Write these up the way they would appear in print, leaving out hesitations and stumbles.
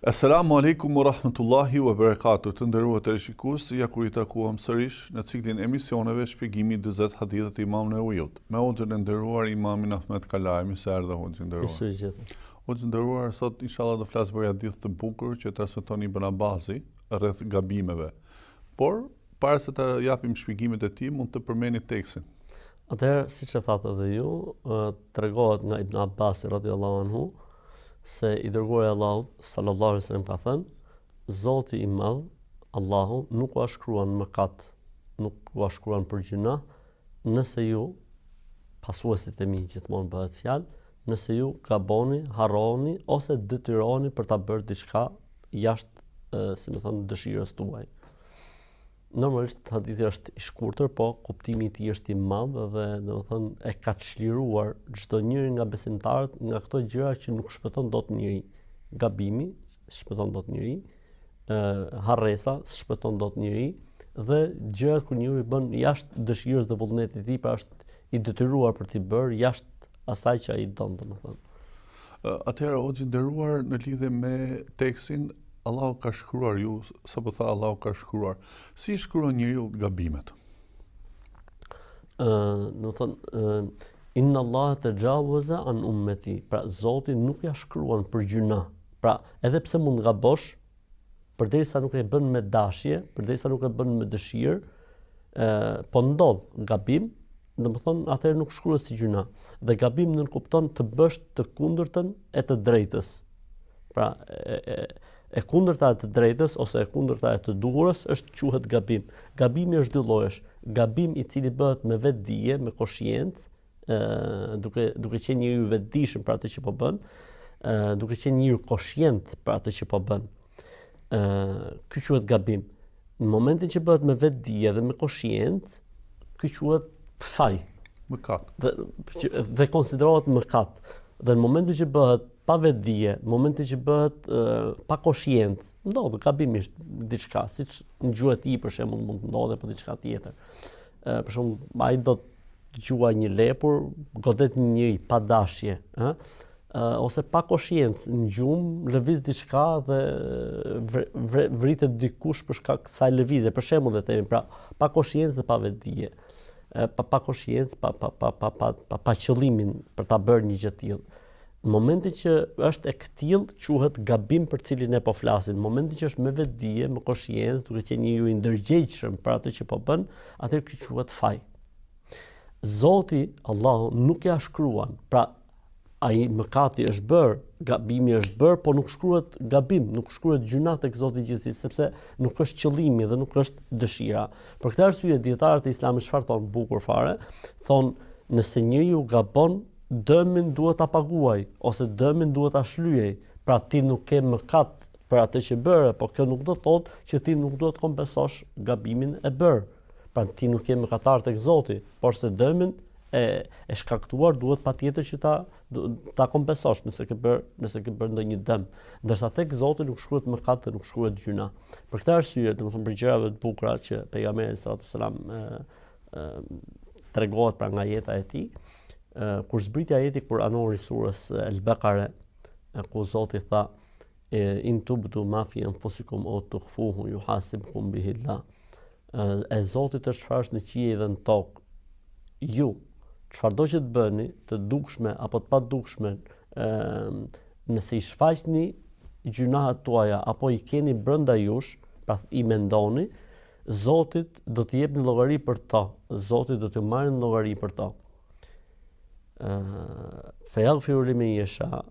Esselamu Alejkum wa Rahmetullahi wa Berekatuh Të nderuar teleshikues, ja ku ritakuam sërish në ciklin e emisioneve Shpjegimi i 40 haditheve të Imam Neveviut me hoxhën e nderuar Imamin Ahmed Kalaj, mirë se erdhe hoxhë i nderuar. Mirë se ju gjeta. Hoxhë i nderuar, sot inshallah do flasim për hadith të bukur që transmeton Ibn Abbasi rreth gabimeve. Por para se të japim shpjegimet e tij, mund të përmendni tekstin. Atëherë, siç e thatë edhe ju, tregohet nga Ibn Abbasi radhiyallahu anhu se i dërguari i Allahut sallallahu alaihi wasallam ka thënë: Zoti i madh, Allahu nuk ua shkruan mëkat, nuk ua shkruan për gjynah, nëse ju pasuesit e mi gjithmonë bëhet fjalë, nëse ju gaboni, harroni ose detyroheni për ta bërë diçka jashtë, si me thënë, dëshirës tuaj. Normalisht hadithi është i shkurtër, po kuptimi i tij është i madh dhe domethënë e ka çliruar çdo njeri nga besimtarët nga këto gjëra që nuk shpëton dot njeri. Gabimi s'shpëton dot njeri, ë harresa s'shpëton dot njeri dhe gjërat kur njeriu i bën jashtë dëshirës dhe vullnetit të tij, pra është i detyruar për t'i bërë jashtë asaj që ai don, domethënë. Atëherë hoxhë i nderuar në lidhje me tekstin Allahu ka shkruar ju sapo tha Allahu ka shkruar. Si i shkruan njeriu gabimet? Ë, domethënë, ë Inna Allah tajawaza an ummati. Pra Zoti nuk ja shkruan për gjynah. Pra, edhe pse mund të gabosh, përderisa nuk e bën me dashje, përderisa nuk e bën me dëshirë, ë po ndodh gabim, domethënë atëherë nuk shkruhet si gjynah. Dhe gabim nënkupton të bësh të kundërtën e të drejtës. Pra e, e, e kundërta e të drejtës ose e kundërta e të duhurës është quhet gabim. Gabimi është dy llojesh. Gabim i cili bëhet me vetëdije, me koshiencë, ë duke duke qenë njeriu i vetëdijshëm për atë që po bën, ë duke qenë njeriu koshient për atë që po bën. Ë ky quhet gabim. Në momentin që bëhet me vetëdije dhe me koshiencë, ky quhet faj. Mëkat. Dhe, që, dhe konsiderohet mëkat. Dhe në momentin që bëhet pa vetëdije, në momentin që bëhet e, pa koshiencë, ndodh gabimisht diçka, siç në gjueti për shembull mund të ndodhë apo diçka tjetër. Ë për shembull, ai do të gjuajë një lepur, godet një njeri pa dashje, ë? ose pa koshiencë në gjumë lëviz diçka dhe vr, vr, vritet dikush për shkak kësaj lëvizje. Për shembull le të themi, pra pa koshiencë dhe pa vetëdije. Pa pa koshiencë, pa pa pa pa pa pa, pa qëllimin për ta bërë një gjë të tillë. Në momentin që është e këtillë, quhet gabim për cilin ne po flasim. Në momentin që është me vetëdije, me koshiencë, duke qenë njeriu i ndërgjegjshëm për atë që po bën, atëherë ky quhet faj. Zoti Allahu nuk ja shkruan. Pra ai mëkati është bërë, gabimi është bërë, po nuk shkruhet gabim, nuk shkruhet gjynah tek Zoti i gjithësisë, sepse nuk është qëllimi dhe nuk është dëshira. Për këtë arsye dijetarët e Islamit çfarë thonë bukur fare, thonë nëse njeriu gabon, dëmin duhet ta paguajë ose dëmin duhet ta shlyejë. Pra ti nuk ke mëkat për atë që bëre, po kjo nuk do të thotë që ti nuk duhet të kompensosh gabimin e bërë. Pra ti nuk je mëkatar tek Zoti, porse dëmin e e shkaktuar duhet patjetër që ta ta kompensosh nëse ke bër nëse ke bërë ndonjë dëm. Ndërsa tek Zoti nuk shkruhet mëkat dhe nuk shkruhet gjynah. Për këtë arsye, domethënë prej gjërave të bukura që pejgamberi sallallahu alajhi wasallam tregohet pra nga jeta e tij, kur zbriti ajeti kuranor i surës El-Bekare, ku Zoti tha in tubdu ma fi anfusikum aw tukhfuhu yuhasibkum bihi Allah. E Zotit është çfarë është në qiej dhe në tokë. Ju, çfarëdo që të bëni, të dukshme apo të padukshme, ë nëse i shfaqni gjynahet tuaja apo i keni brenda jush, pra i mendoni, Zotit do t'i jepni llogari për to, Zoti do t'ju marrë në llogari për to. Ë fe yaghfiru limen yasha,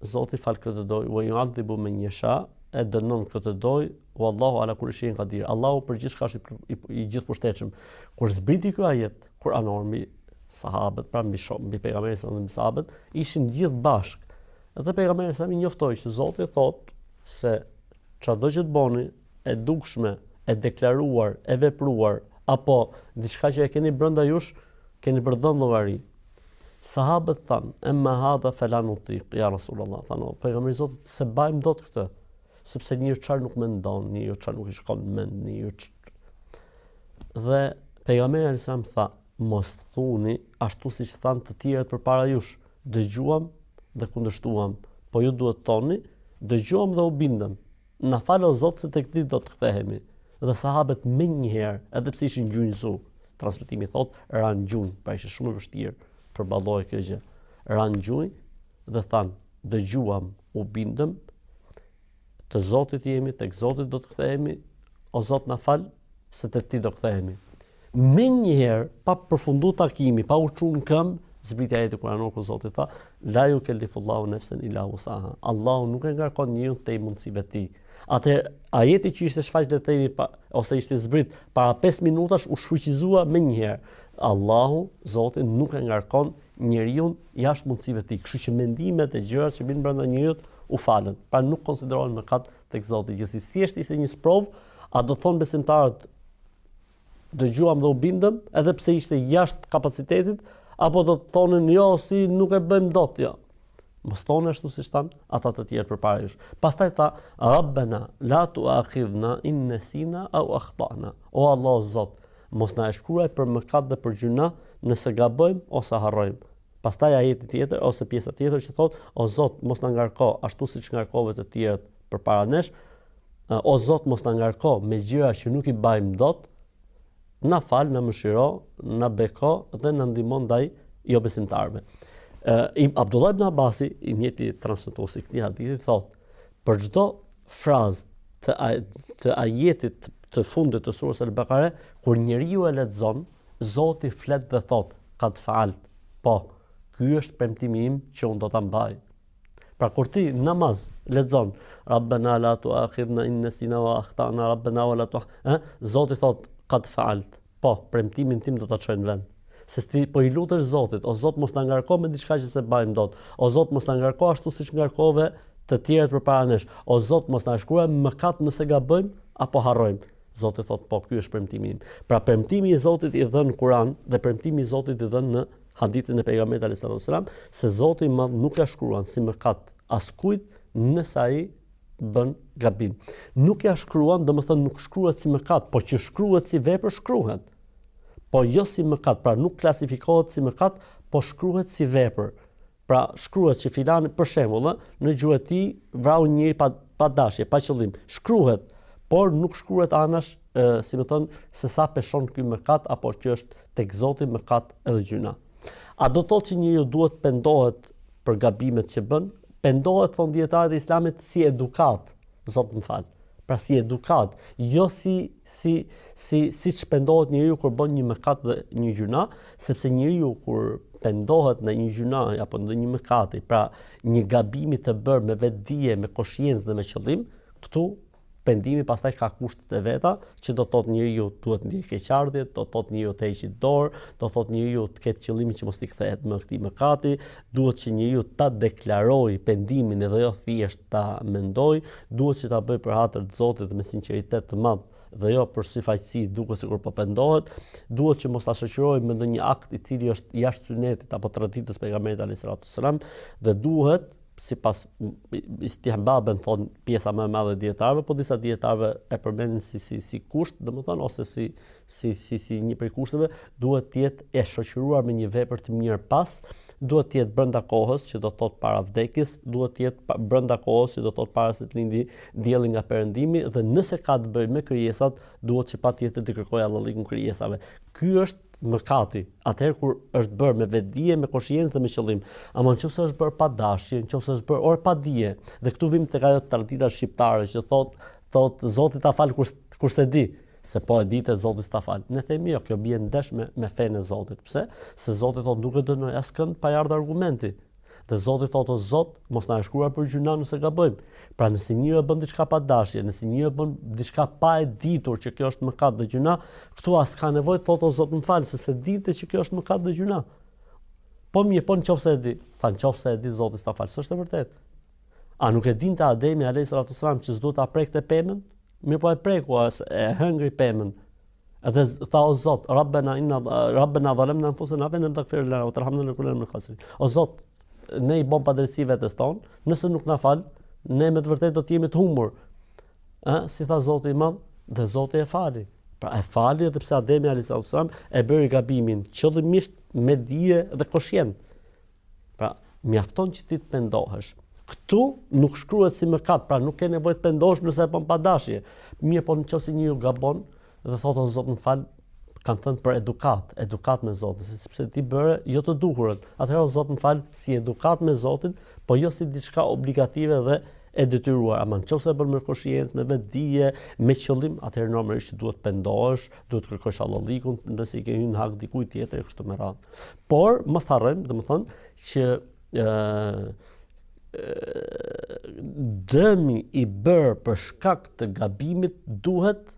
Zoti fal kë të dojë, wa yu'adhibu men yasha, e dënon kë të dojë, wallahu ala kulli shay'in qadir. Allahu për gjithçka është i, i, i gjithëpushtetshëm. Kur zbriti ky ajet kuranor mbi sahabët, pra mbi shok, mbi pejgamberin sa mbi sahabët, ishin gjithë bashkë. Dhe pejgamberi sa i njoftoi që Zoti thotë se çfarëdo që të bëni, e dukshme, e deklaruar, e vepruar apo diçka që e keni brenda jush, keni për të dhënë llogari. Sahabët thanë, emma hadha fela nutiq, ja Rasulullah, thanë, o pejgamberi i Zotit, s'e bajmë dot këtë, sepse njeriu çfarë nuk mendon, njeriu çfarë nuk i shkon në mend, njeriu çfarë... Dhe pejgamberi alejhi selam tha, mos thuni ashtu siç thanë të tjerët përpara jush, dëgjuam dhe kundërshtuam, po ju duhet të thoni, Dëgjuam dhe u bindëm. Na fal o Zot se tek ti do të kthehemi. Dhe sahabët menjëherë, edhe pse ishin gjunjëzu, transmetimi thotë, ranë gjunjë, pra ishte shumë e vështirë përballohej kjo gjë. Ranë gjunjë dhe thanë, dëgjuam, u bindëm, të Zotit jemi, tek Zoti do të kthehemi, o Zot na fal se te ti do kthehemi. Menjëherë, pa përfundu takimi, pa u çu në këmbë, zbriti ajeti kuranor ku Zoti tha, la yukellifullahu nefsen illa wusaha. Allahu nuk e ngarkon njeriun tej mundësive të tij. Atëherë ajeti që ishte shfaq le të themi pa, ose ishte zbrit para 5 minutash u shfuqizua menjëherë. Allahu, Zoti nuk e ngarkon njeriun jashtë mundësive të tij. Kështu që mendimet e gjërat që vijnë brenda njeriut u falën. Pra nuk konsiderohen mëkat tek Zoti gjithsesi. Thjesht ishte një sprovë, a do të thonë besimtarët dëgjuam dhe u bindëm, edhe pse ishte jashtë kapacitetit, apo do të thonin jo, si nuk e bëjmë dot, jo. Mos thoni ashtu siç thanë ata të tjerë përpara jush. Pastaj tha, Rabbena la tuakhidhna in nesina au akhtana. O Allah Zot, mos na e shkruaj për mëkat dhe për gjynah nëse gabojmë ose harrojmë. Pastaj ajeti tjetër ose pjesa tjetër që thotë, o Zot, mos na ngarko ashtu siç ngarkove të tjerët përpara nesh, O Zot mos na ngarko me gjëra që nuk i bajmë dot, na fal, na mëshiro, na beko dhe na ndihmo ndaj jobesimtarëve. Ë Abdullah ibn Abbasi, i njëjti transmetues i këtij hadithi thotë, për çdo frazë të të ajetit të fundit të surës Al-Baqara, kur njeriu e lexon, Zoti flet dhe thotë, kad faalt. Po, ky është premtimi im që unë do ta mbaj. Pra kur ti në namaz lexon Rabbena la tuakhidhna in nesina wa akhtana Rabbena wa la tu, ë Zoti thot kad faalt. Po, premtimin tim do ta çoj në vend. Se ti po i lutesh Zotit, o Zot mos na ngarko me diçka që s'e bajmë dot. O Zot mos na ngarko ashtu siç ngarkove të tjerët përpara nesh. O Zot mos na shkruaj mëkat nëse gabojmë apo harrojmë. Zoti thot po, ky është premtimi im. Pra premtimi i Zotit i dhënë në Kur'an dhe premtimi i Zotit i dhënë në hadithin e pejgamberit alayhis salatu wasalam se Zoti i madh nuk ia shkruan si mëkat askujt nëse ai bën gabim. Nuk ia shkruan, domethënë nuk shkruhet si mëkat, po që shkruhet si vepër shkruhet. Po jo si mëkat, pra nuk klasifikohet si mëkat, po shkruhet si vepër. Pra shkruhet që filani për shembull, ë, në gjueti vrau një njeri pa pa dashje, pa qëllim. Shkruhet, por nuk shkruhet anash, ë, si me thënë, se sa peshon ky mëkat apo që është tek Zoti mëkat edhe gjynah. A do të thotë që njeriu duhet të pendohet për gabimet që bën? Pendohet thonë dijetarët e Islamit si edukatë, Zot më fal. Pra si edukatë, jo si si si siç pendohet njeriu kur bën një mëkat dhe një gjynah, sepse njeriu kur pendohet në një gjynah apo në një mëkati, pra një gabimi të bërë me vetëdije, me koshiencë dhe me qëllim, këtu pendimi pastaj ka kushtet e veta, që do të thotë njeriu duhet të ndjejë keqardhje, do të thotë njeriu të heqë dorë, do të thotë njeriu të ketë qëllimin që mos t'i kthehet më këtij mëkati, duhet që njeriu ta deklarojë pendimin edhe jo thjesht ta mendojë, duhet që ta bëjë për hatër të Zotit dhe me sinqeritet të madh dhe jo për syfaqësi duket sikur po pendohet, duhet që mos ta shoqërojë me ndonjë akt i cili është jashtë synetit apo traditës pejgamberit alayhis salatu wasalam dhe duhet sipas istihbaben thon pjesa më e madhe e dijetarëve, po disa dijetarëve e përmendin si si si kusht, domethënë ose si si si si një prej kushteve, duhet të jetë e shoqëruar me një vepër të mirë pas, duhet të jetë brenda kohës, që do të thotë para vdekjes, duhet të jetë brenda kohës, që do të thotë para se të lindi dielli nga perëndimi dhe nëse ka të bëjë me krijesat, duhet që patjetër të kërkojë hallallikun krijesave. Ky është mëkati, atëherë kur është bërë me vetëdije, me koshiencë dhe me qëllim. Ama nëse është bërë pa dashje, nëse është bërë or pa dije, dhe këtu vim tek ajo tradita shqiptare që thotë, thotë Zoti ta fal kur kur s'e di, se po e dite Zoti s'ta fal. Ne themi jo, kjo bie ndesh me me fenë e Zotit. Pse? Se Zoti thotë nuk e dënoj askënd pa i ardhur argumenti. Dhe Zoti thotë o Zot, mos na e shkruaj për gjynah nëse gabojmë. Pra nëse njeriu e bën diçka pa dashje, nëse njeriu e bën diçka pa e ditur që kjo është mëkat dhe gjynah, këtu as ka nevojë të thotë o Zot më fal, se s'e dinte që kjo është mëkat dhe gjynah. Po mirë, po nëse e di, tha nëse e di Zoti s'ta fal, s'është e vërtetë. A nuk e dinte Ademi alayhis salatu wasalam që s'duhet ta prekte pemën? Mirë po e preku, e hëngri pemën. Edhe tha o Zot, Rabbena inna Rabbena zalamna anfusana wa in lam taghfir lana wa tarhamna lanakunanna minal khasirin. O Zot, ne i bëm padrejtësi vetes tonë, nëse nuk na fal, ne me të vërtetë do të jemi të humbur. Ë, si tha Zoti i madh, dhe Zoti e fali. Pra e fali edhe pse Ademi alayhis salam e bëri gabimin qëllimisht me dije dhe koshient. Pra, mjafton që ti të pendohesh. Këtu nuk shkruhet si mëkat, pra nuk ke nevojë të pendohesh nëse e bën pa dashje. Mirëpo në qoftë se njeriu gabon dhe thotë o Zot më fal, kanë thënë për edukatë, edukatë me Zotin, sepse ti bëre jo të duhurën. Atëherë o Zot më fal si edukatë me Zotin, po jo si diçka obligative dhe e detyruar. Ama në qoftë se e bën me koshiencë, me vetëdije, me qëllim, atëherë normalisht duhet të pendohesh, duhet të kërkosh hallallikun, nëse i ke hyrë në hak dikujt tjetër e kështu me radhë. Por mos të harrojmë, domethënë që ë dëmi i bërë për shkak të gabimit duhet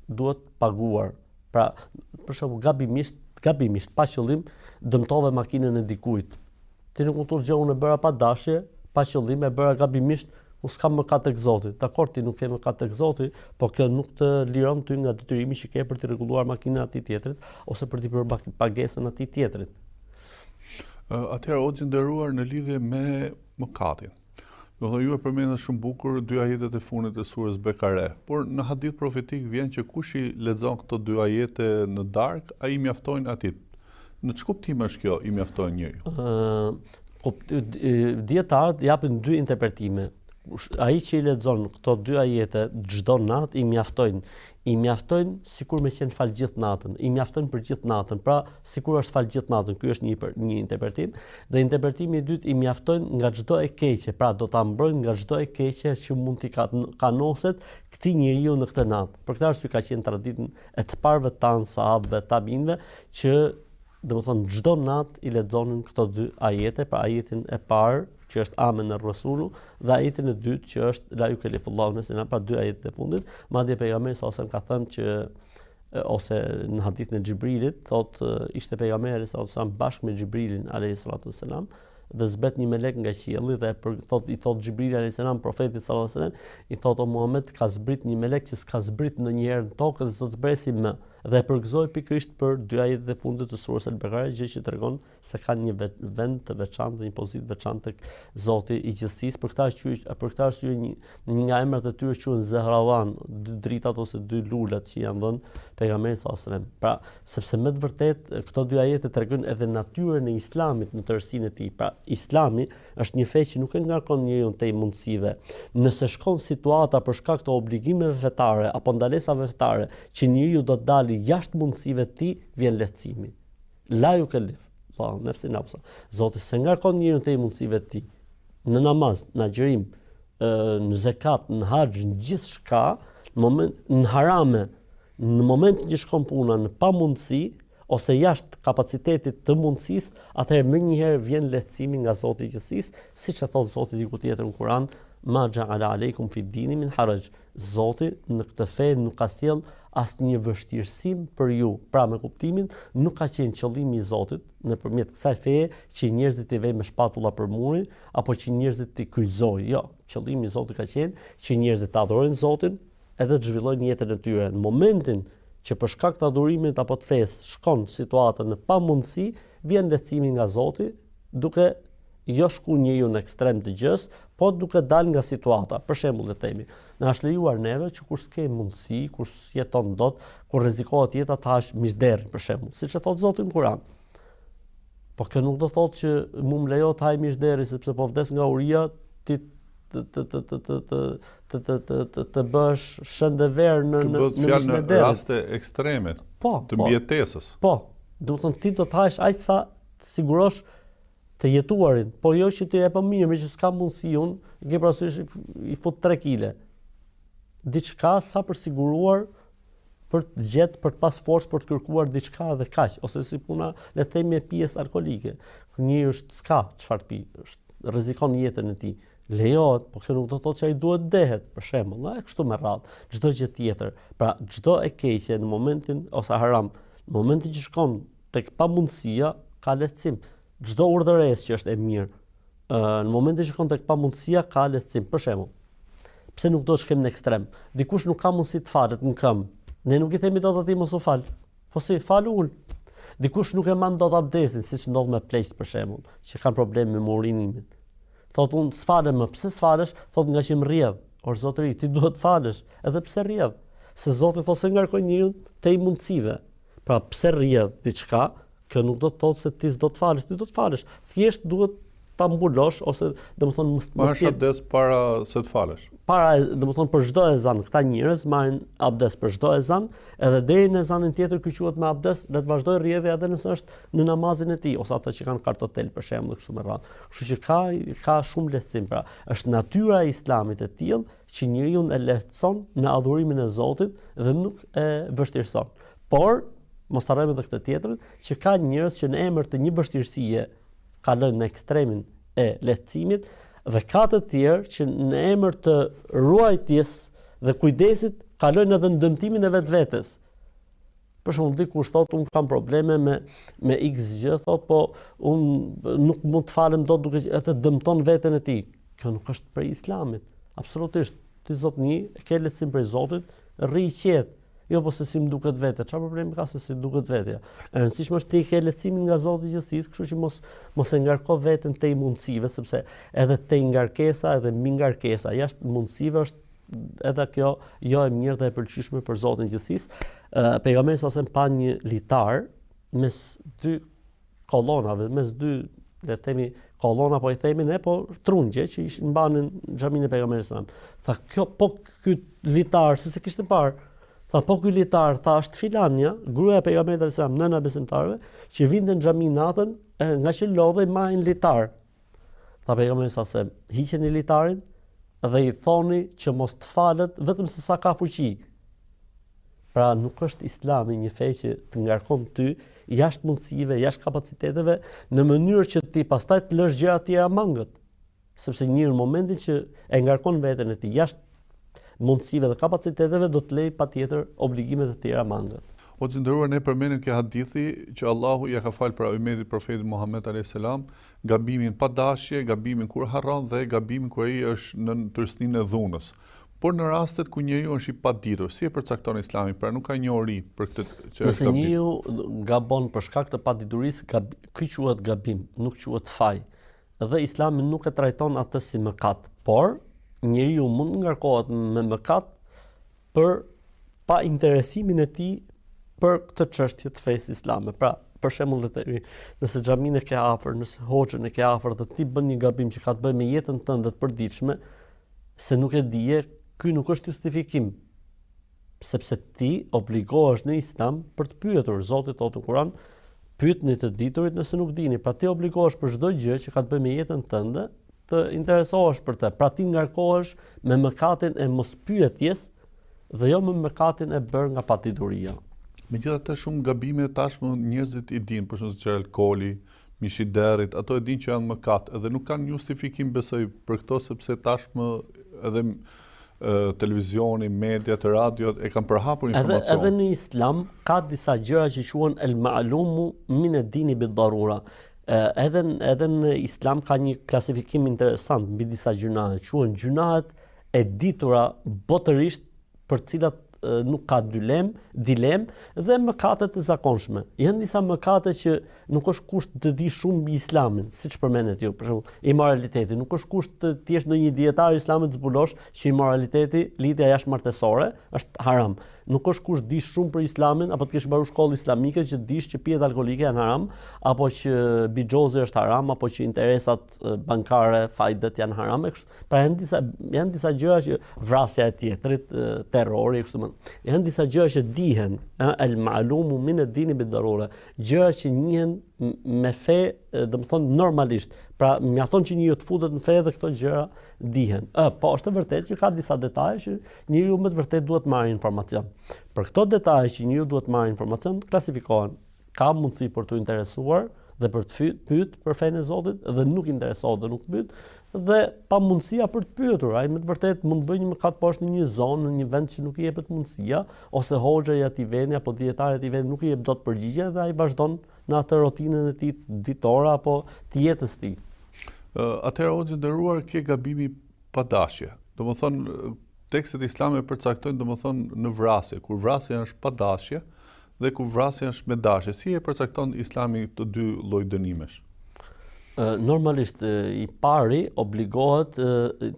duhet paguar. Pra, për shembull, gabimisht, gabimisht pa qëllim dëmtove makinën e dikujt. Ti nuk mund të thuash gjë, unë e bëra pa dashje, pa qëllim, e bëra gabimisht, unë s'kam mëkat tek Zoti. Dakor, ti nuk ke mëkat tek Zoti, po kjo nuk të liron ty nga detyrimi që ke për të rregulluar makinën atij tjetrit ose për t'i bërë pagesën atij tjetrit. Atëherë hoxhë i nderuar në lidhje me mëkatin. Domethënë ju e përmendët shumë bukur dy ajetet e fundit të surës Bekare, por në hadith profetik vjen që kush i lexon këto dy ajete në darkë, ai i mjaftojnë atij. Në ç'kuptim është kjo i mjaftojnë njeriut? Ë, dijetarët japin dy interpretime. Ai që i lexon këto dy ajete çdo natë i mjaftojnë. I mjaftojnë sikur me qenë fal gjithë natën, i mjaftojnë për gjithë natën. Pra, sikur është fal gjithë natën. Ky është një një interpretim dhe interpretimi i dytë i mjaftojnë nga çdo e keqe, pra do ta mbrojnë nga çdo e keqe që mund t'i kanoset këtij njeriu në këtë natë. Për këtë arsye ka qenë traditë e të parëve tanë, sahabëve, tabiinëve, që domethënë çdo natë i lexonin këto dy ajete, pra ajetin e parë që është Amene Rasulu dhe ajetin e dytë që është La yukellifullahu nefsen, pra dy ajetet e fundit, madje pejgamberi sa ka thënë që ose në hadithin e Xhibrilit thotë ishte pejgamberi alayhi salatu wasalam bashkë me Xhibrilin alayhi salatu wasalam dhe zbret një melek nga qielli dhe për, thot i thot Xhibrili alayhi salam profetit sallallahu alaihi wasallam i thot o Muhammed ka zbrit një melek që s'ka zbrit ndonjëherë në tokë dhe s'do të zbresi më dhe e përgëzoi pikërisht për dy ajetet e fundit të surës Al-Baqara gjë që tregon se kanë një vend të veçantë dhe një pozitë të veçantë tek Zoti i gjithësisë. Për këtë arsye, për këtë arsye një një nga emrat e tyre quhen Zehravan, dy dritat ose dy lulet që janë dhënë pejgamberit sallallahu alajhi wasallam. Pra, sepse me të vërtetë këto dy ajete tregojnë edhe natyrën e Islamit në tërësinë e tij. Pra, Islami është një fe që nuk e ngarkon njeriun tej mundësive. Nëse shkon situata për shkak të obligimeve fetare apo ndalesave fetare që njeriu do të dalë jashtë mundësive të tij, vjen lehtësimi. La yukellif Allahu nefsen illa wus'aha. Zoti s'e ngarkon njeriun tej mundësive të tij. Në namaz, në agjërim, në zekat, në haxh, në gjithçka, në moment në harame, në momentin që shkon puna në pamundësi ose jashtë kapacitetit të mundësisë, atëherë menjëherë vjen lehtësimi nga Zoti i gjithësisë, siç e thot Zoti diku tjetër në Kur'an, ma ja'ala alejkum fi dini min haraj. Zoti në këtë fe nuk ka sjellë asnjë vështirësim për ju. Pra me kuptimin, nuk ka qenë qëllimi i Zotit nëpërmjet kësaj feje që njerëzit t'i vejë me shpatulla për muri apo që njerëzit t'i kryqëzojë. Jo, qëllimi i Zotit ka qenë që njerëzit të adhurojnë Zotin edhe të zhvillojnë jetën e tyre. Në momentin që për shkak të adhurimit apo të fesë shkon situata në pamundësi, vjen lehtësimi nga Zoti, duke jo shku njeriu në ekstrem të gjësë, po duke dalë nga situata. Për shembull, le të themi, na është lejuar neve që kur s'ke mundësi, kur s'jeton dot, kur rrezikohet jeta të hash mish derri, për shembull, siç e thotë Zoti në Kur'an. Po kjo nuk do thotë që mu më lejohet të haj mish derri sepse po vdes nga uria, ti të të të të të të të të të të të bësh shëndever në në në mishin e derrit. Raste ekstreme. Po, të po. mbijetesës. Po, domethënë ti do të hash aq sa të sigurosh të jetuarin, po jo që të e po mirë, meqë s'ka mundësi unë, ke parasysh i fut 3 kile. Diçka sa për siguruar për të gjetë, për të pas forcë, për të kërkuar diçka dhe kaq, ose si puna, le të themi e pijes alkoolike. Kur njeriu është s'ka çfarë të pi, është rrezikon jetën e tij. Lejohet, po kjo nuk do të thotë që ai duhet të dehet, për shembull, e kështu me radhë, çdo gjë tjetër. Pra, çdo e keqe në momentin ose haram, në momentin që shkon tek pamundësia ka lehtësim. Çdo urdhëresë që është e mirë, në momentin që shkon tek pamundësia ka lehtësim. Për shembull, pse nuk do të shkojmë në ekstrem? Dikush nuk ka mundësi të falet në këmbë. Ne nuk i themi dot atij mos u fal. Po si, falu ul. Dikush nuk e mban dot abdesin, siç ndodh me pleqt për shembull, që kanë probleme me urinimin. Thotë unë s'falem më, pse s'falesh? Thotë ngaqë më rrjedh. Or zotëri, ti duhet të falesh, edhe pse rrjedh. Se Zoti thotë s'e ngarkoj njeriun tej mundësive. Pra pse rrjedh diçka, kjo nuk do të thotë se ti s'do të falesh, ti do të falesh. Thjesht duhet ta mbulosh ose domethënë mos mos të abdes para se të falesh. Para, domethënë për çdo ezan, këta njerëz marrin abdes për çdo ezan, edhe deri në ezanin tjetër ky quhet me abdes, le të vazhdojë rrjedhja edhe nëse është në namazin e tij ose ata që kanë kartotel për shembull kështu me radhë. Kështu që ka ka shumë lehtësim pra. Është natyra e Islamit e tillë që njeriun e lehtëson në adhurimin e Zotit dhe nuk e vështirëson. Por mos të harrojmë edhe këtë tjetrën, që ka njerëz që në emër të një vështirësie kalojnë në ekstremin e lehtësimit dhe ka të tjerë që në emër të ruajtjes dhe kujdesit kalojnë edhe në dëmtimin e vetvetes. Për shembull, dikush thotë un kam probleme me me X gjë, thotë po un nuk mund të falem dot duke edhe dëmton veten e tij. Kjo nuk është prej Islamit. Absolutisht. Ti zotni, ke lehtësim prej Zotit, rri i qetë. Jo po se si më duket vetja, çfarë problemi ka se si duket vetja? E rëndësishme është ti ke lehtësimin nga Zoti i gjithësisë, kështu që mos mos e ngarko veten tej mundësive, sepse edhe tej ngarkesa edhe mbi ngarkesa jashtë mundësive është edhe kjo jo e mirë dhe e pëlqyeshme për Zotin e gjithësisë. Pejgamberi sa pa një litar mes dy kolonave, mes dy le të themi kolona po i themi ne, po trungje që ishin mbanin xhaminë e pejgamberit sa. Tha kjo po ky litar, se s'e kishte parë. Tha po ky litar, tha është filanja, gruaja e pejgamberit alayhis salam, nëna e besimtarëve, që vinte në xhami natën, e, nga që lodhej mbahej në litar. Tha pejgamberi sa se hiqeni litarin dhe i thoni që mos të falet vetëm se sa ka fuqi. Pra nuk është Islami një fe që të ngarkon ty jashtë mundësive, jashtë kapaciteteve, në mënyrë që ti pastaj të lësh gjëra të tjera mangët. Sepse njeriu në momentin që e ngarkon veten e tij jashtë mundësive dhe kapaciteteve do të lejë patjetër obligimet e tjera mangët. Hoxhë i nderuar ne përmendim ke hadithi që Allahu ia ka falë pra ymetit profetit Muhammed alayhis salam gabimin pa dashje, gabimin kur harron dhe gabimin kur ai është nën trysninë e dhunës. Por në rastet ku njeriu është i paditur, si e përcakton Islami, pra nuk ka njohuri për këtë që është gabim. Nëse njeriu gabon për shkak të paditurisë, gab, ky quhet gabim, nuk quhet faj. Dhe Islami nuk e trajton atë si mëkat, por njeriu mund të ngarkohet me mëkat për pa interesimin e tij për këtë çështje të fesë islame. Pra, për shembull le të themi, nëse xhaminë e ke afër, nëse hoxhën e ke afër dhe ti bën një gabim që ka të bëjë me jetën tënde të përditshme, se nuk e dije, ky nuk është justifikim. Sepse ti obligohesh në Islam për të pyetur. Zoti thotë në Kur'an, pyetni të diturit nëse nuk dini. Pra ti obligohesh për çdo gjë që ka të bëjë me jetën tënde, të interesohesh për të. Pra ti ngarkohesh me mëkatin e mospyetjes dhe jo me mëkatin e bërë nga padituria. Megjithatë shumë gabime tashmë njerëzit i dinë, për shembull siç alkooli, mishi i derrit, ato e dinë që janë mëkat, edhe nuk kanë justifikim besoj për këto sepse tashmë edhe televizioni, mediat, radiot e kanë përhapur informacion. Edhe edhe në Islam ka disa gjëra që quhen el ma'lumu min ad-dini bid-darura. Edhe edhe në Islam ka një klasifikim interesant mbi disa gjynahe, quhen gjynahet e ditura botërisht për të cilat nuk ka dylem, dilem dhe mëkatet e zakonshme. Janë disa mëkate që nuk është kusht të dish shumë mbi Islamin, siç përmendet ju, për shembull, imoraliteti, nuk është kusht të të jesh ndonjë dijetar i Islamit të zbulosh që imoraliteti, lidhja jashtëmartesore, është haram. Nuk është kusht të dish shumë për Islamin apo të kesh mbaruar shkollë islamike që të dish që pijet alkoolike janë haram, apo që bixhozi është haram, apo që interesat bankare, fajdet janë haram e kështu. Pra janë disa janë disa gjëra që vrasja e tjetrit, terrori e kështu me. Janë disa gjëra që dihen, ë el ma'lumu min ad-dini bid-darura, gjëra që njihen me fe, domethënë normalisht. Pra mjafton që njeriu të futet në fe dhe këto gjëra dihen. Ë, po është e vërtetë që ka disa detaje që njeriu me të vërtetë duhet të marrë informacion. Për këto detaje që njeriu duhet të marrë informacion, klasifikohen ka mundësi për t'u interesuar dhe për të pyet për fenë e Zotit dhe nuk interesohet dhe nuk pyet dhe pamundësia për të pyetur, ai me të vërtetë mund të bëjë një mëkat po është në një zonë, në një vend që nuk i jepet mundësia ose hoxha i atij vendi apo dijetari i atij vendi nuk i jep dot përgjigje dhe ai vazhdon në atë rutinën e tij ditore apo të jetës së tij. Atëherë hoxhë i nderuar ke gabimi pa dashje. Domethënë tekstet islame përcaktojnë domethënë në vrasje, kur vrasja është pa dashje, Dhe kur vrasja është me dashje, si e përcakton Islami të dy lloj dënimesh? Normalisht i pari obligohet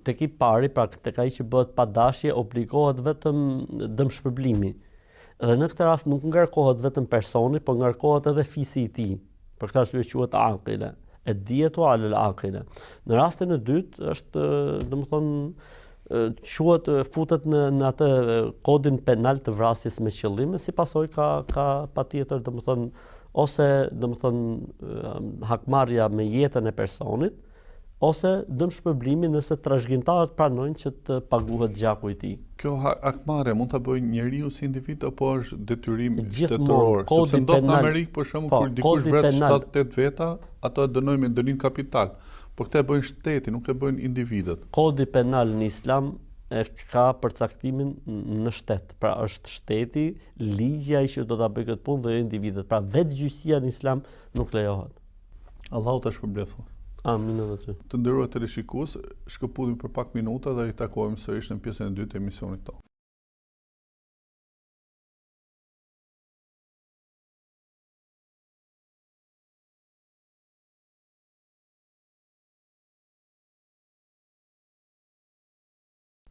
tek i pari, pra tek ai që bëhet pa dashje obligohet vetëm dëmshpërblimi. Dhe në këtë rast nuk ngarkohet vetëm personi, por ngarkohet edhe fisi i tij. Për këtë arsye quhet akile. Ed-dijetu alel akile. Në rastin e dytë është, domethënë, quhet futet në në atë kodin penal të vrasjes me qëllim, si pasojë ka ka patjetër, domethënë, ose domethënë hakmarrja me jetën e personit, ose dëmshpërblimi nëse trashëgimtarët pranojnë që të paguhet gjaku i tij. Kjo hakmarrje mund ta bëjë njeriu si individ apo është detyrim shtetëror? Sepse ndodh në Amerikë për shembull po, kur dikush vret 7-8 veta, ato e dënojnë me dënim kapital. Po këtë e bëjnë shteti, nuk e bëjnë individët. Kodi penal në Islam e ka përcaktimin në shtet. Pra është shteti, ligji ai që do ta bëjë këtë punë dhe jo individët. Pra vetë gjyqësia në Islam nuk lejohet. Allahu të shpërbleftë. Amin edhe ty. Të nderuar teleshikues, shkëputemi për pak minuta dhe ritakohemi sërish në pjesën e dytë të emisionit tonë.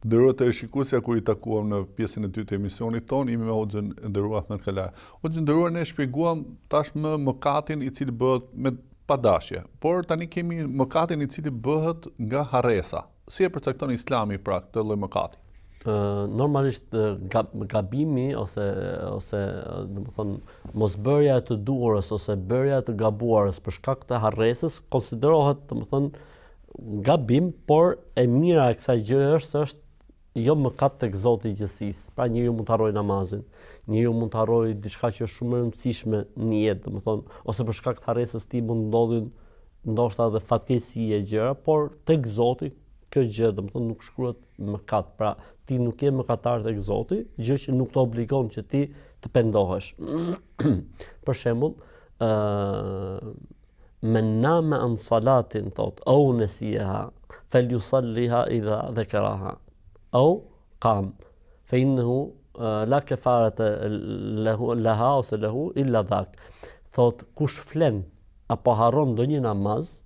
Të nderuar teleshikues, ja ku u ritakuam në pjesën e dytë të emisionit tonë, jemi me hoxhën e nderuar Ahmet Kalaja. Hoxhë i nderuar ne shpjeguam tashmë mëkatin i cili bëhet me padashje, por tani kemi mëkatin i cili bëhet nga harresa. Si e përcakton Islami pra këtë lloj mëkati? normalisht gabimi ose ose domethënë mosbërja e të duhurës ose bërja e të gabuarës për shkak të harresës konsiderohet domethënë gabim, por e mira e kësaj gjëje është se është jo mëkat tek Zoti i gjithësisë. Pra njeriu mund të harrojë namazin, njeriu mund të harrojë diçka që është shumë e rëndësishme në jetë, domethënë, ose për shkak të harresës së tij mund të ndodhin ndoshta edhe fatkeqësi e gjëra, por tek Zoti kjo gjë, domethënë nuk shkruhet mëkat. Pra ti nuk je mëkatar tek Zoti, gjë që nuk të obligon që ti të pendohesh. për shembull, ë Men name an salatin, thot, au nesiha, fel jusalliha idha dhekeraha, au kam, fe innehu la kefarete lehu, leha ose lehu, illa dhak. Thot, kush flen, apo harron ndonjë namaz,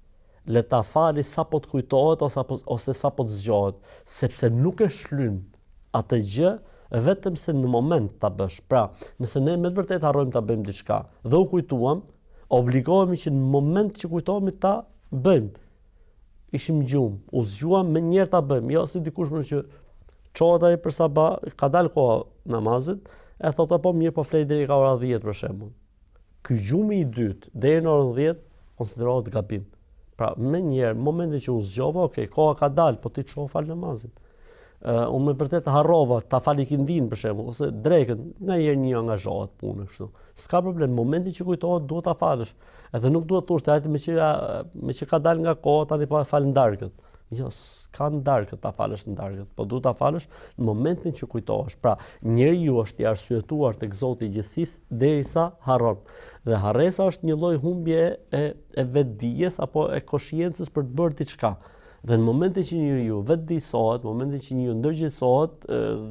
le ta fali sapo të kujtohet ose, apo, ose sapo të zgjohet, sepse nuk e shlyn atë gjë vetëm se në moment ta bësh. Pra, nëse ne me të vërtetë harrojmë ta bëjmë diçka dhe u kujtuam, Obligohemi që në moment që kujtohemi ta bëjmë. Ishim gjumë, u zgjuam menjëherë ta bëjmë, jo si dikush më që çohet ai për sabah, ka dalë koha namazit, e thotë po mirë, po flej deri ka ora 10 për shembull. Ky gjumi i dytë deri në orën 10 konsiderohet gabim. Pra, menjëherë, në momentin që u zgjova, ok, koha ka dalë, po ti çohu fal namazin. Uh, unë me vërtet harrova ta fal ikindinë për shembull ose drekën, nganjëherë njeriu angazhohet punë kështu. S'ka problem, në momentin që kujtohet duhet ta falësh. Edhe nuk duhet të thuash hajde me që me që ka dalë nga koha tani po e fal në darkë. Jo, s'ka në darkë ta falësh në darkë, po duhet ta falësh në momentin që kujtohesh. Pra, njeriu është i arsyetuar tek Zoti i gjithësisë derisa harron. Dhe harresa është një lloj humbje e e vetëdijes apo e koshiencës për të bërë diçka. Dhe në momentin që njeriu vetëdijësohet, në momentin që njeriu ndërgjegjësohet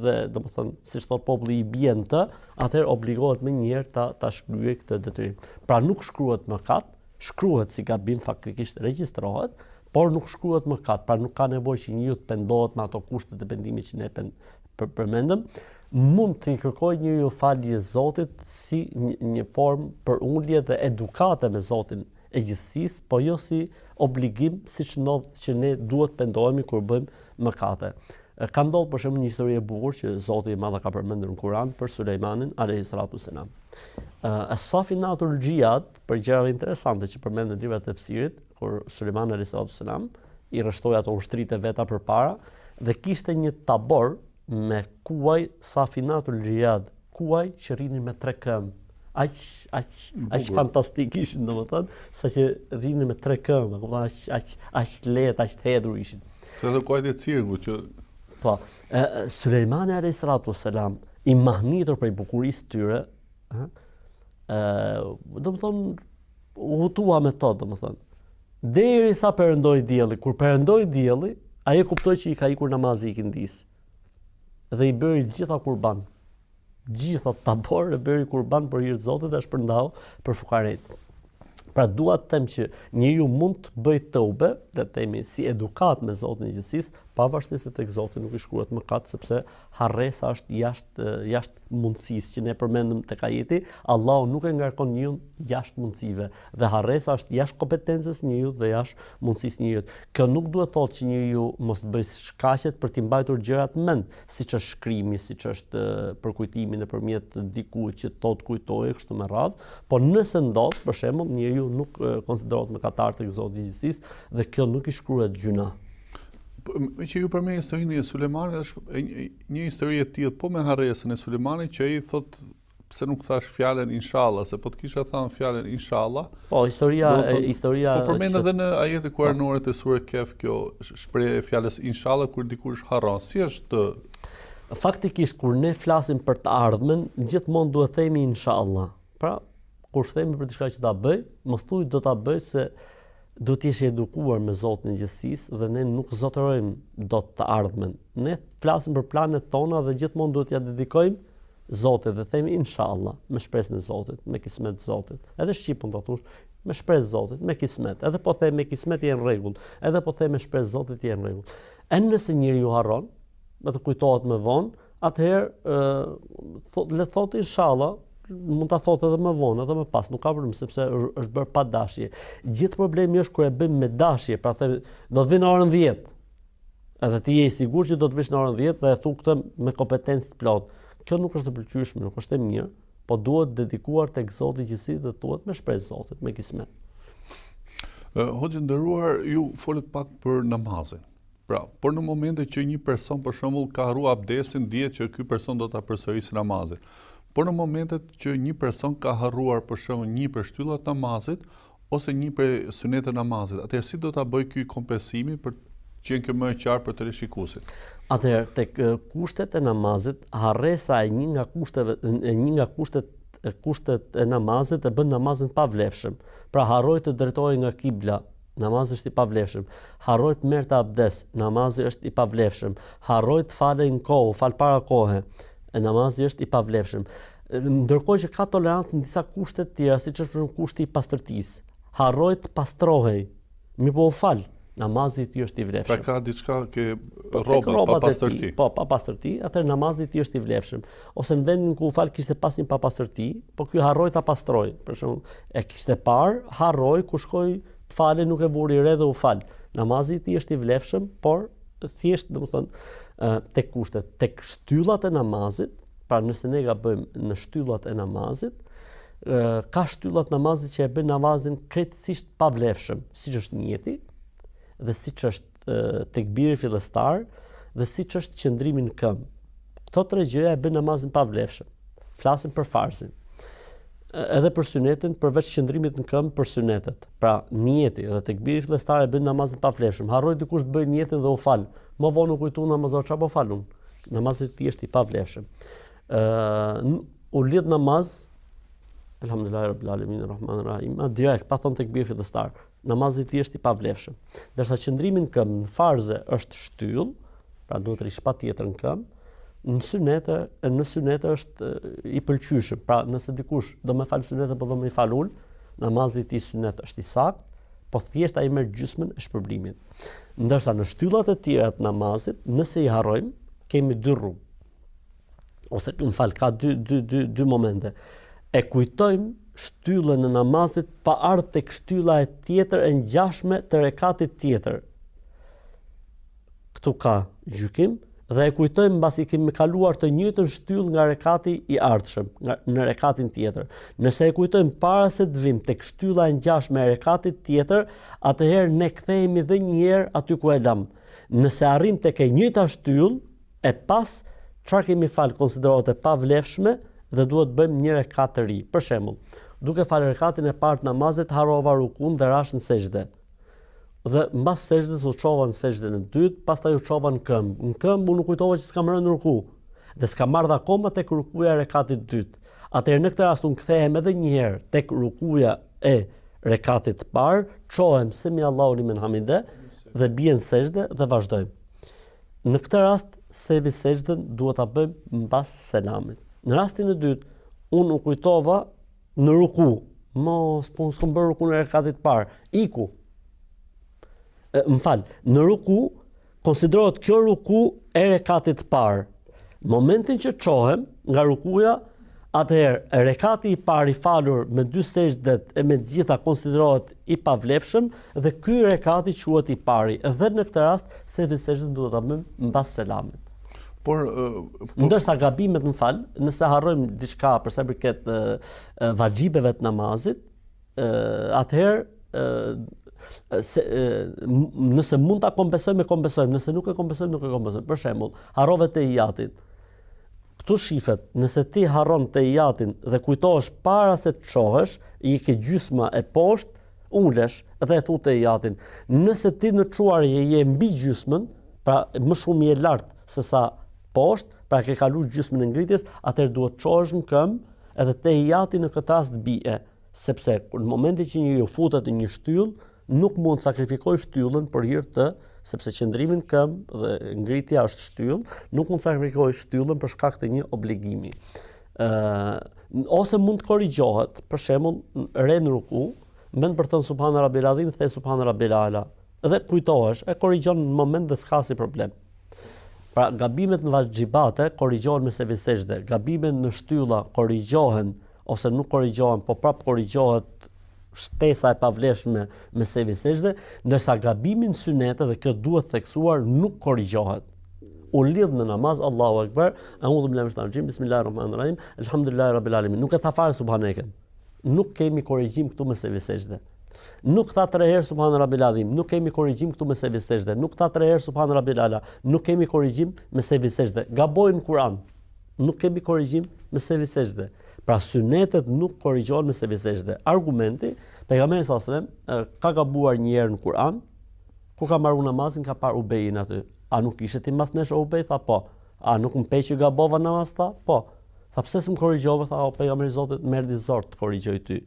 dhe domethënë siç thot populli i bie në të, atëherë obligohet menjëherë ta ta shlyejë këtë detyrim. Pra nuk shkruhet mëkat, shkruhet si gabim faktikisht regjistrohet, por nuk shkruhet mëkat, pra nuk ka nevojë që njeriu të pendohet me ato kushtet e pendimit që ne pen, për, përmendëm, mund t'i kërkojë njeriu falje Zotit si një, një formë përulje dhe edukate me Zotin e gjithësisë, po jo si obligim siç ndodh që ne duhet të pendohemi kur bëjmë mëkate. Ka ndodhur për shembull një histori e bukur që Zoti i Madh ka përmendur në Kur'an për Sulejmanin alayhi salatu selam. Ë Safinatul Xhijad prej gjërave interesante që përmenden në librat e tefsirit, kur Sulejmani alayhi salatu selam i rreshtoi ato ushtritë e veta përpara dhe kishte një tabor me kuaj Safinatul Xhijad, kuaj që rrinin me tre këmbë. Aq aq aq fantastik ishin domethënë, saqë rrinin me tre këmbë, kupton aq aq aq lehtë, aq të hedhur ishin. Se ato kuajt e cirkut që Po, e, Sulejmani alayhi salatu selam i mahnitur prej bukurisë tyre, ë, ë, domethënë u hutua me to, domethënë. Derisa perëndoi dielli, kur perëndoi dielli, ai e kuptoi që i ka ikur namazi i ikindisë. Dhe i bëri të gjitha kurban. Gjithë atë tabor e bëri kurban për hir të Zotit dhe shpërndau për fukarenjtë. Pra dua të them që njeriu mund të bëjë teube, le të themi si edukatë me Zotin e gjithësisë, Pavarësisht se tek Zoti nuk i shkruhet mëkat sepse harresa është jashtë jashtë mundësisë që ne përmendëm tek ajeti, Allahu nuk e ngarkon njeriun jashtë mundësive dhe harresa është jashtë kompetencës së njeriut dhe jashtë mundësisë së njeriut. Kjo nuk duhet të thotë që njeriu mos të bëjë shkaqet për t'i mbajtur gjërat në mend, siç është shkrimi, siç është përkujtimi nëpërmjet dikujt që të thotë kujtoje kështu me radhë, por nëse ndodh, për shembull, njeriu nuk konsiderohet mëkatar tek Zoti i gjithësisë dhe kjo nuk i shkruhet gjynah. Po, meqë ju përmendët historinë e Sulejmanit, është një histori e tillë, po me harresën e Sulejmanit që ai thotë pse nuk thash fjalën inshallah, se po të kisha thënë fjalën inshallah. Po, historia thot, historia Po përmend edhe në ajetet po. kuranore të sure Kehf kjo shprehje e fjalës inshallah kur dikush harron. Si është Faktikisht kur ne flasim për të ardhmen, gjithmonë duhet themi inshallah. Pra, kur themi për diçka që ta bëj, mos thuj do ta bëj se duhet të jesh i edukuar me Zotin e gjithësisë dhe ne nuk zotërojmë dot të ardhmen. Ne flasim për planet tona dhe gjithmonë duhet t'ia dedikojmë Zotit dhe themi inshallah, me shpresën e Zotit, me kismet të Zotit. Edhe shqip mund ta thuash, me shpresë Zotit, me kismet. Edhe po the me kismet je në rregull, edhe po the me shpresë Zotit je në rregull. E nëse njeriu harron, edhe kujtohet më vonë, atëherë ë thot le thotë inshallah, mund ta thotë edhe më vonë, edhe më pas, nuk ka problem sepse është bërë pa dashje. Gjithë problemi është kur e bëjmë me dashje, pra themi do të vi në orën 10. Edhe ti je i sigurt që do të vish në orën 10 dhe e thu këtë me kompetencë të plotë. Kjo nuk është e pëlqyeshme, nuk është e mirë, po duhet dedikuar tek Zoti gjithësisë dhe thuhet me shpresë Zotit, me kismet. Hoxhë i nderuar, ju folët pak për namazin. Pra, por në momente që një person për shembull ka harruar abdestin, dihet që ky person do ta përsërisë namazin. Por në momentet që një person ka harruar për shembull një prej shtyllat të namazit ose një prej sunetet të namazit, atëherë si do ta bëjë ky kompensimin për të qenë kjo më e qartë për teleshikuesit? Atëherë tek kushtet e namazit, harresa e një nga kushteve e një nga kushtet e kushtet e namazit e bën namazin të pavlefshëm. Pra harroi të drejtohej nga kibla, Namazi është i pavlefshëm. Harroi të merrte abdes, namazi është i pavlefshëm. Harroi të falej në kohë, u fal para kohe, e namazi është i pavlefshëm. Ndërkohë që ka tolerancë në disa kushte të tjera, siç është për shembull kushti i pastërtisë. Harroi të pastrohej, mirëpo u fal, namazi i tij është i vlefshëm. Pra ka diçka ke po, rrobat pa pastërti. Po, pa pastërti, atëherë namazi i tij është i vlefshëm. Ose në vendin ku u fal kishte pas një papastërti, po ky harroi ta pastrojë. Për shembull, e kishte parë, harroi kur shkoi të falej nuk e vuri re dhe u fal. Namazi i tij është i vlefshëm, por thjesht, domethënë, tek kushtet, tek shtyllat e namazit, pra nëse ne gabojmë në shtyllat e namazit, ka shtylla të namazit që e bëjnë namazin krejtësisht pavlefshëm, siç është nijeti dhe siç është tekbiri fillestar dhe siç është qëndrimi në këmbë. Këto tre gjëra e bëjnë namazin pavlefshëm. Flasim për farzin. Edhe për synetin, përveç qëndrimit në këmbë për synetet. Pra, nijeti dhe tekbiri fillestar e bëjnë namazin pavlefshëm. Harroi dikush të bëjë nijetin dhe u fal. Më vonë u kujtu namazin, çfarë po fal unë? Namazi i tij është i pavlefshëm. Ë u lidh namaz Elhamdulillahi rabbil alamin arrahman arrahim. Direkt pa thënë tekbir fillestar. Namazi i tij është i pavlefshëm. Ndërsa qëndrimi në këmbë në farze është shtyllë, pra duhet të rrish patjetër në këmbë, në synete, në synete është i pëlqyeshëm. Pra, nëse dikush do me fal synete, po do me i fal ul, namazi i tij synet është i saktë, po thjesht ai merr gjysmën e shpërblimit. Ndërsa në shtyllat e tjera të namazit, nëse i harrojmë, kemi dy rrugë. Ose më fal, ka dy dy dy dy momente. E kujtojmë shtyllën e namazit pa ardhur tek shtylla e tjetër e ngjashme të rekatit tjetër. Këtu ka gjykim dhe e kujtojmë mbasi kemi kaluar të njëjtën shtyllë nga rekati i ardhshëm, nga në rekatin tjetër. Nëse e kujtojmë para se të vim tek shtylla e ngjashme e rekatit tjetër, atëherë ne kthehemi edhe një herë aty ku e lamë. Nëse arrijmë tek e njëjta shtyllë, e pas çfarë kemi fal konsiderohet e pavlefshme dhe duhet të bëjmë një rekat të ri. Për shembull, duke fal rekatin e parë të namazit harrova rukun dhe rashë në sexhde. Dhe mbas sexhdes u çova në sexhden e dytë, pastaj u çova në këmbë. Në këmbë unë u kujtova që s'kam rënë në ruku dhe s'kam ardhur akoma tek rukuja e rekatit të dytë. Atëherë në këtë rast unë kthehem edhe një herë tek rukuja e rekatit të parë, çohem semi Allahu limen hamide dhe bie në sexhde dhe vazhdojmë. Në këtë rast sehvi sexhden duhet ta bëjmë mbas selamit. Në rastin e dytë, unë u kujtova në ruku, mos po unë s'kam bërë rukun e rekatit të parë, iku. E, më fal, në ruku. Konsiderohet kjo ruku e rekatit të parë. Në momentin që çohem nga rukuja, atëherë rekati i parë i falur me dy sexhdet e me të gjitha konsiderohet i pavlefshëm dhe ky rekati quhet i pari. Dhe në këtë rast sehvi sexhden duhet ta bëjmë mbas selamit. Por, po... ndërsa gabimet më fal, nëse harrojmë diçka për sa i përket vaxhibeve të namazit, atëherë se nëse mund ta kompensojmë e kompensojmë, nëse nuk e kompensojmë nuk e kompensojmë. Për shembull, harrove tehijatin. Këtu shifet, nëse ti harron tehijatin dhe kujtohesh para se të çohesh, je ke gjysma e poshtë, ulesh dhe e thu tehijatin. Nëse ti në çuarje je mbi gjysmën, pra më shumë je lart se sa poshtë, pra ke kaluar gjysmën e ngritjes, atëherë duhet të çohesh në këmbë, edhe tehijati në këtë rast bie, sepse në momentin që njeriu futet në një shtyllë, nuk mund të sakrifikojë shtyllën për hir të, sepse qëndrimi në këmbë dhe ngritja është shtyllë, nuk mund të sakrifikojë shtyllën për shkak të një obligimi. Ë ose mund të korrigjohet, për shembull, re në ruku, në vend për të thënë subhana rabbil adhim, the subhana rabbil ala. Dhe kujtohesh, e korrigjon në moment dhe s'ka si problem. Pra gabimet në vaxhibate korrigjohen me sehvi sexhde, gabimet në shtylla korrigjohen ose nuk korrigjohen, po prap korrigjohet shtesa e pavlefshme me sehvi sexhde, ndërsa gabimi në synete dhe kjo duhet theksuar nuk korrigjohet. U lidh në namaz Allahu Akbar, a'udhu billahi minash shaitanir rajim, bismillahirrahmanirrahim, alhamdulillahi rabbil alamin. Nuk e tha fare subhaneken. Nuk kemi korrigjim këtu me sehvi sexhde. Nuk tha tre herë subhan rabbil adhim, nuk kemi korrigjim këtu me sehvi sexhde. Nuk tha tre herë subhan rabbil ala, nuk kemi korrigjim me sehvi sexhde. Gaboi në Kur'an. Nuk kemi korrigjim me sehvi sexhde. Pra synetet nuk korrigjohen me sehvi sexhde. Argumenti, pejgamberi sallallahu alajhi wasallam ka gabuar një herë në Kur'an, kur ka mbaruar namazin ka parë Ubejin aty. A nuk ishe ti mbas nesh o Ubej? Tha po. A nuk më pe që gabova në namaz? Tha po. Tha pse s'më korrigjove? Tha o pejgamberi i Zotit, më erdhi zor të korrigjoj ty.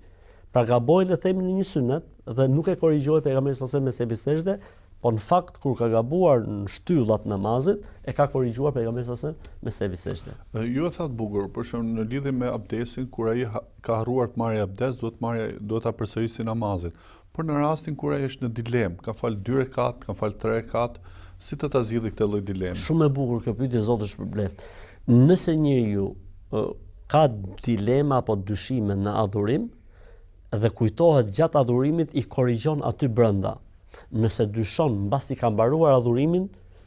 Pra gaboi le të themi në një synet dhe nuk e korrigjoi pejgamberi sallallahu alajhi wasallam me sehvi sexhde, po në fakt kur ka gabuar në shtyllat e namazit, e ka korrigjuar pejgamberi sallallahu alajhi wasallam me sehvi sexhde. Ju e thatë bukur, për shembull në lidhje me abdesin, kur ai ka harruar të marrë abdes, duhet të marrë duhet ta përsërisë namazin. Por në rastin kur ai është në dilemë, ka fal dy rekat, ka fal tre rekat, si të ta zgjidhë këtë lloj dileme? Shumë e bukur kjo pyetje, Zoti të shpërbleftë. Nëse njeriu ka dilema apo dyshime në adhurim dhe kujtohet gjatë adhurimit i korrigjon aty brenda. Nëse dyshon mbasi ka mbaruar adhurimin,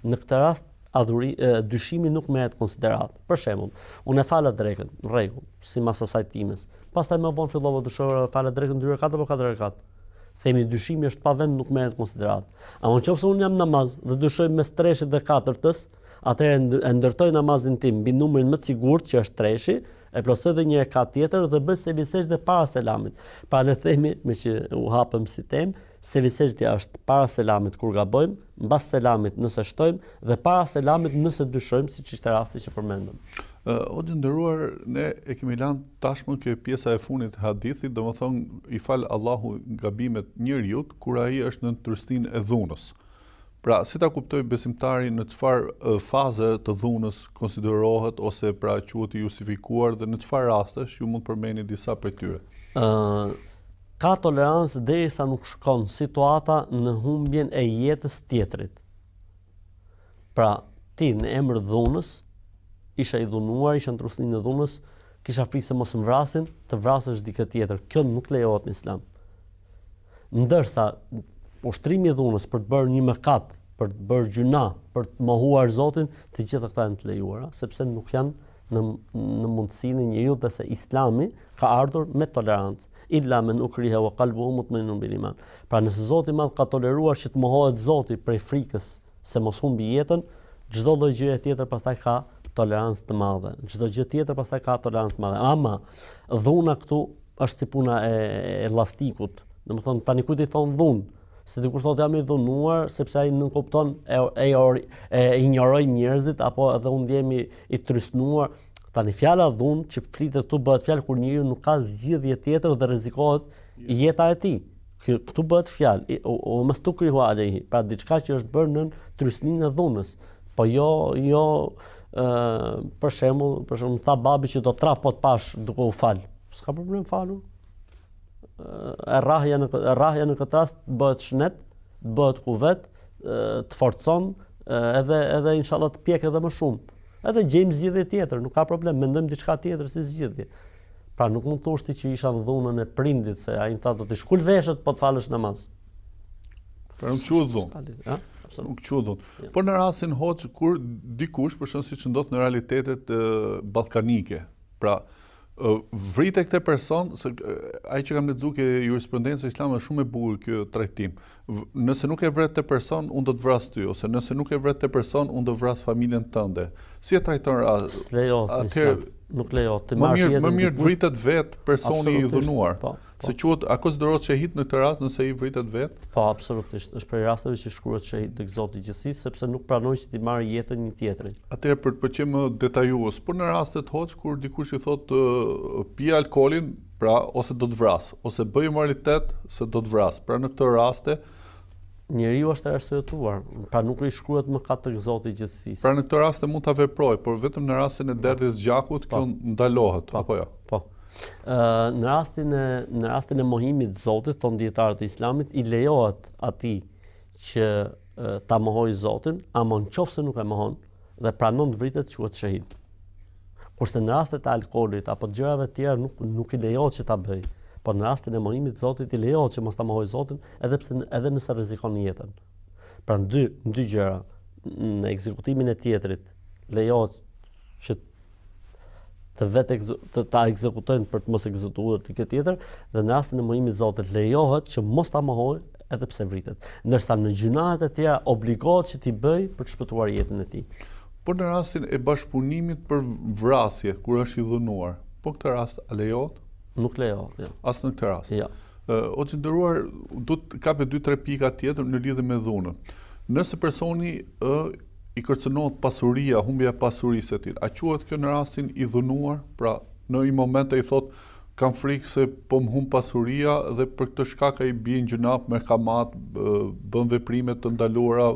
në këtë rast adhuri, e, dyshimi nuk merret konsideratë. Për shembull, unë e fala drekën, në rregull, sipas asaj times. Pastaj më vonë fillova dyshoj, fala drekën dy rekat apo katër rekat. Themi dyshimi është pa vend, nuk merret konsideratë. Ama në qoftë se unë jam në namaz dhe dyshoj mes treshit dhe katërtës, atëherë e ndërtoj namazin tim mbi numrin më të sigurt që është treshi, e plotësoj edhe një rekat tjetër dhe bëj sehvi sexhde para selamit. Pra le të themi, meqë u hapëm si temë, Sehvi sexhdja është para selamit kur gabojmë, mbas selamit nëse shtojmë dhe para selamit nëse dyshojmë, siç ishte rasti që përmendëm. Hoxhë i nderuar, ne e kemi lanë tashmë ke pjesa e fundit e hadithit, domethënë i fal Allahu gabimet njeriut kur ai është në trysninë e dhunës. Pra, si ta kuptojë besimtari në çfarë faze të dhunës konsiderohet ose pra quhet i justifikuar dhe në çfarë rastesh ju mund të përmendni disa prej tyre? Ë Ka tolerancë derisa nuk shkon situata në humbjen e jetës tjetrit. Pra, ti në emër dhunës, isha i dhunuar, isha në trysninë e dhunës, kisha frikë se mos më vrasin, të vrasësh dikë tjetër. Kjo nuk lejohet në Islam. Ndërsa ushtrimi i dhunës për të bërë një mëkat, për të bërë gjynah, për të mohuar Zotin, të gjitha këto janë të lejuara, sepse nuk janë në në mundësinë e njeriut dhe se Islami ka ardhur me tolerancë. Illa men ukriha wa qalbuhu mutmainun bil iman. Pra nëse Zoti i Madh ka toleruar që të mohohet Zoti prej frikës se mos humbi jetën, çdo lloj gjëje tjetër pastaj ka tolerancë të madhe. Çdo gjë tjetër pastaj ka tolerancë të madhe. Ama dhuna këtu është si puna e, e llastikut. Domethënë tani kujt i thon dhunë? Se dikush thotë jam i dhunuar sepse ai nënkupton e e, e injoroj njerëzit apo edhe unë ndjehem i, i trysnuar. Tani fjala dhunë që flitet këtu bëhet fjalë kur njeriu nuk ka zgjidhje tjetër dhe rrezikohet jeta e tij. Kjo këtu bëhet fjalë, ue mastukrihu alejhi, pra diçka që është bërë nën trysninë e dhunës. Po jo jo ë për shembull, për shembull tha babi që do të rrah po të pash duke u fal. S'ka problem falu. E rrahja në rrahja në këtë rast bëhet shnet, bëhet kuvet, të forcon, Edhe edhe inshallah të pjek edhe më shumë. Edhe gjejmë zgjidhje tjetër, nuk ka problem, mendojmë diçka tjetër si zgjidhje. Pra nuk mund të thosh ti që isha në dhunën e prindit se ai më tha do t'i shkul veshët po të falësh namaz. Pra nuk quhet dhunë. Ë? Nuk quhet dhunë. Jo. Por në rastin hoxhë kur dikush, për shembull siç ndodh në realitetet ballkanike, pra vrite këtë person, se ai që kam lexuar ke jurisprudenca islame është shumë e bukur ky trajtim. Nëse nuk e vret këtë person, unë do të vras ty, ose nëse nuk e vret këtë person, unë do vras familjen tënde. Si e trajton rast? S'lejohet. Atëherë nuk lejohet të marrësh jetën. Më mirë të vritet vet personi i dhunuar. Po, po. Se quhet, a konsiderohet shehid në këtë rast nëse i vritet vet? Po, absolutisht. Është prej rasteve që shkruhet shehid tek Zoti i gjithësisë, sepse nuk pranoi që t'i marrë jetën një tjetri. Atëherë për të qenë më detajues, por në rastet hoxhë kur dikush i thotë pi alkoolin, pra ose do të vras, ose bëj imoralitet se do të vras. Pra në këto raste njeriu është i arsyetuar, pra nuk i shkruhet mëkat tek Zoti i gjithësisë. Pra në këto raste mund ta veprojë, por vetëm në rastin e derdhjes së gjakut po. kjo ndalohet, po. apo jo? Po. Ë në rastin e në rastin e mohimit të Zotit, thonë dijetarët e Islamit, i lejohet atij që ta mohojë Zotin, ama në qoftë se nuk e mohon dhe pranon të vritet quhet shehid. Kurse në rastet e alkoolit apo të gjërave të tjera nuk nuk i lejohet që ta bëjë. Por në rastin e mohimit të Zotit i lejohet që mos ta mohojë Zotin, edhe pse edhe nëse rrezikon jetën. Pra në dy në dy gjëra, në ekzekutimin e tjetrit lejohet që të vetë të ta ekzekutojnë për të mos ekzekutuar dikë tjetër dhe në rastin e mohimit të Zotit lejohet që mos ta mohojë edhe pse vritet. Ndërsa në gjynahet e tjera obligohet që t'i bëjë për të shpëtuar jetën e tij. Por në rastin e bashkëpunimit për vrasje, kur është i dhunuar, po këtë rast a lejohet? Nuk lejohet, jo. As në këtë rast. Jo. Hoxhë i nderuar, do të kap 2-3 pika tjetër në lidhje me dhunën. Nëse personi ë i kërcënohet pasuria, humbja e pasurisë së tij, a quhet kjo në rastin i dhunuar? Pra, në një moment ai thotë kam frikë se po më humb pasuria dhe për këtë shkak ai bie në gjynah me kamat, bën veprime të ndaluara,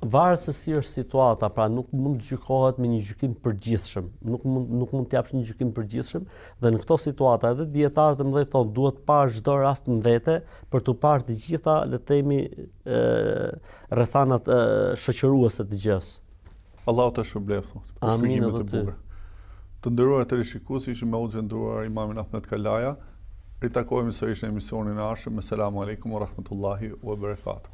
Varet se si është situata, pra nuk mund të gjykohet me një gjykim të përgjithshëm. Nuk mund nuk mund të japësh një gjykim të përgjithshëm dhe në këto situata edhe dijetarët e mëdhenj thonë duhet parë çdo rast në vete për të parë të gjitha, le të themi, ë rrethanat e, shoqëruese të gjësë. Allahu të shpërbleftë. Për shpjegimet e bukura. Të nderuar teleshikues, ishim me hoxhën e nderuar imamin Ahmet Kalaja. Ritakohemi sërish në emisionin e ardhshëm. Esselamu alejkum wa rahmetullahi wa barakatuh.